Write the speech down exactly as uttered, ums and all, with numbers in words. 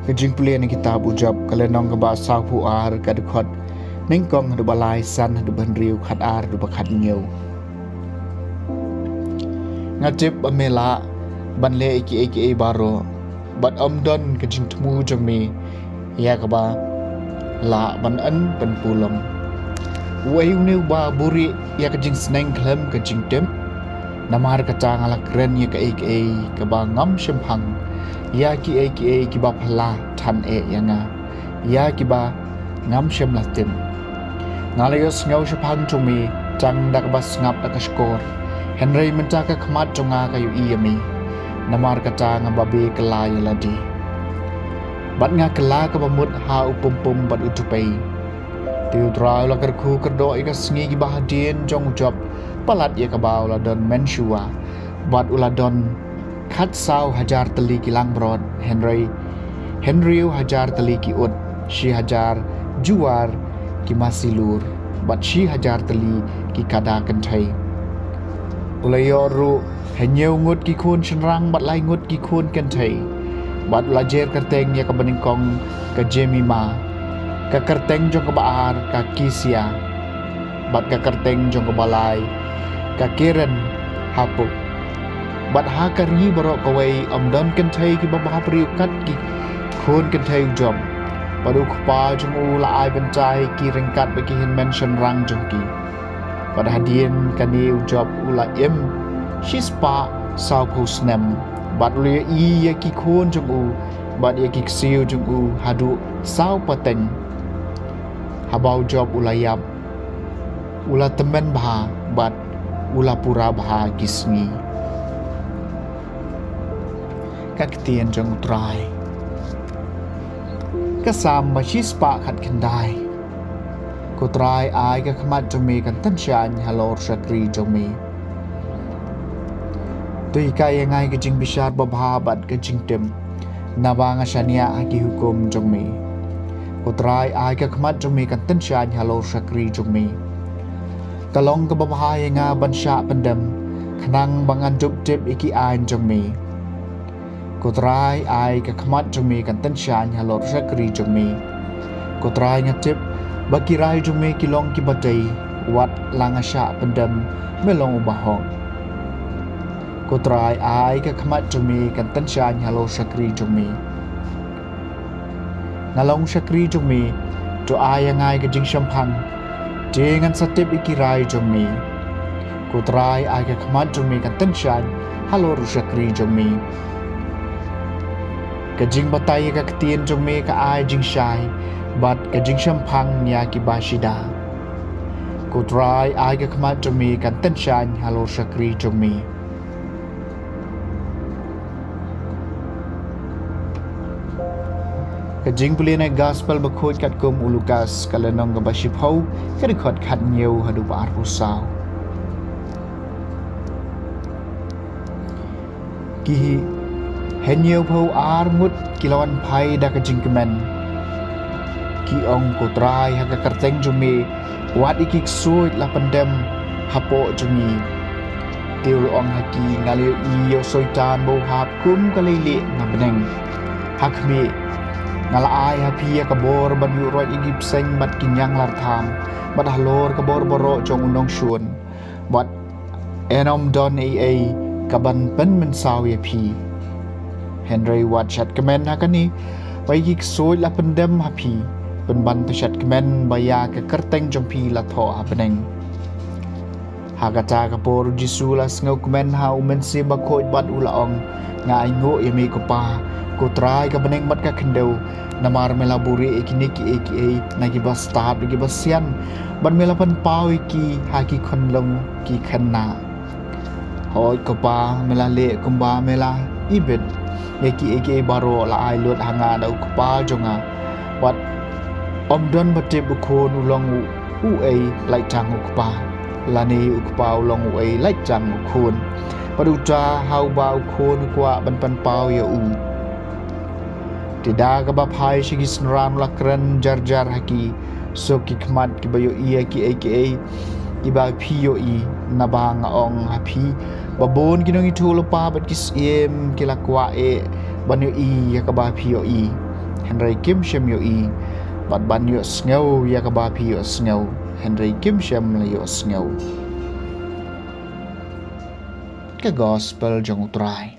Ka jingpule na kitab u Job, ka lynnong kaba sawphew ar, ka dkhot nyngkong haduh ba lai, san haduh ba hynriew, khat ar haduh ba khat hynñiew. Nga tip ba me lah ban leh ïa kiei kiei baroh, bad ym don ka jingthmu jong me ïa kaba lah ban yn pynpulom. Uei une uba buhrieh ïa ka jingsneng khlem ka jingtip? Namar kata nga la kren ïa kaei kaei kaba ngam shym hang, ïa kiei kiei kiba phylla than eh ïa nga, ïa kiba ngam shym la tip. Nga la ïohsngew shaphang jong me tang da kaba sngap da ka shkor, hynrei mynta ka khmat jong nga ka ïohi ïa me. Namar kata nga babe kylla ïa lade, bad nga kylla kaba mut ha u pumpum bad u tupei. Te u Trai u la kyrkhu kyrdoh ïa ka sngi kiba hadien jong u Job, palat ïa kaba u la don mynshuwa, bad u la don khatsaw hajar tylli ki langbrot, hynrei hynriew hajar tylli ki ut, shi hajar juar ki masi lur, bad shi hajar tylli ki kada kynthei. U la ïoh ruh hynñiew ngut ki khun shynrang bad lai ngut ki khun kynthei. Bad u la jer kyrteng ïa kaba nyngkong ka Jemima, ka kyrteng jong kaba ar ka Kisia, bad ka kyrteng jong kaba lai ka Keren Hapuk. Bad ha ka ri baroh kawei ym don kynthei kiba bhabriew kat ki khun kynthei u Job. Bad u kpa jong u la ai bynta ïa ki ryngkat bad ki hynmen shynrang jong ki. Bad hadien kane u Job u la im shispah sawphew snem, bad u la ïohi ïa ki khun jong u bad ïa ki ksiew jong u haduh saw pateng. Haba u Job u la ïap, u la tymmen bha, bad u la pura bha ki sngi. Ka ktien jong u Trai. Ka Salm ba shispah khatkhyndai. Ko Trai, ai ka khmat jong me kan tyngshaiñ halor shakri jong me. To hikai ïa nga ïa ka jingbishar babha bad ka jingtip, naba nga shaniah ha ki hukum jong me. Ko Trai, ai ka khmat jong me kan tyngshaiñ halor shakri jong me. Ka long kaba bha ïa nga ban shah pyndem, khnang ba ngan dup tip ïa ki aiñ jong me. Ko Trai, ai ka khmat jong me kan tyngshaiñ halor shakri jong me. Ko Trai, nga tip ba ki rai jong me ki long kiba dei, wat la nga shah pyndem, me long uba hok. Ko Trai, ai ka khmat jong me kan tyngshaiñ halor shakri jong me. Nga long shakri jong me, to ai ïa nga ïa ka jingshemphang, te ngan sa tip ïa ki rai jong me. Ko Trai, ai ka khmat jong me kan tyngshaiñ halor u shakri jong me. Ka jingbatai ïa ka ktien jong me ka ai jingshai, bad ka jingshemphang ïa kiba shida. Ko Trai, ai ka khmat jong me kan tyngshaiñ halor shakri jong me. Ka jingpule na Gospel bakhuid katkum u Lukas, ka lynnong kaba shiphew, ka dkhot khathynñiew haduh ba arphew saw. Ki hynñiewphew ar ngut ki la wan phai da ka jingkmen. Ki ong, Ko Trai, ha ka kyrteng jong me, wat ïa ki ksuid la pyndem hapoh jong ngi. Te u la ong ha ki, nga la ïohi ïa u Soitan ba u hap kum ka leilieh na bneng. Ha khmih, nga la ai ha phi ïa ka bor ban ïuh roit ïa ki bseiñ bad ki ñianglartham, bad halor ka bor baroh jong u nongshun. Bad yn ym don ei ei kaban pynmynsaw ïa phi. Hynrei wat shad kmen ha kane, ba ïa ki ksuid la pyndem ha phi, pynban to shad kmen ba ïa ka kyrteng jong phi la thoh ha bneng. Ha kata ka por u Jisu u la sngewkmen ha u Mynsiem Bakhuid bad u la ong, Nga ainguh ïa me, Ko Pa, Ko Trai ka bneng bad ka khyndew, namar me la buhrieh ïa kine kiei kiei na kiba stad bad kiba sian, bad me la pynpaw ïa ki ha ki khunlung ki khynnah. Hooid, Ko Pa, me la leh kumba me la ibit ïa kiei kiei baroh la ai lut ha nga da u Kpa jong nga. Bad ym don ba tip u Khun u long u, uei lait tang u Kpa, lane u Kpa u long uei lait tang u Khun. Bad uta ha uba u Khun u kwah ban pynpaw ïa u. Te da kaba phai sha ki synran u la kren jar jar ha ki, Suk ki khmat kiba ïohi ïa kiei kiei kiba phi ïohi, naba nga ong ha phi ba bun ki nongïathuhlypa bad ki syiem ki la kwah eh ban ïohi ïa kaba phi ïohi, hynrei kim shym ïohi, bad ban ïohsngew ïa kaba phi ïohsngew, hynrei kim shym la ïohsngew. Ka Gospel jong U Trai.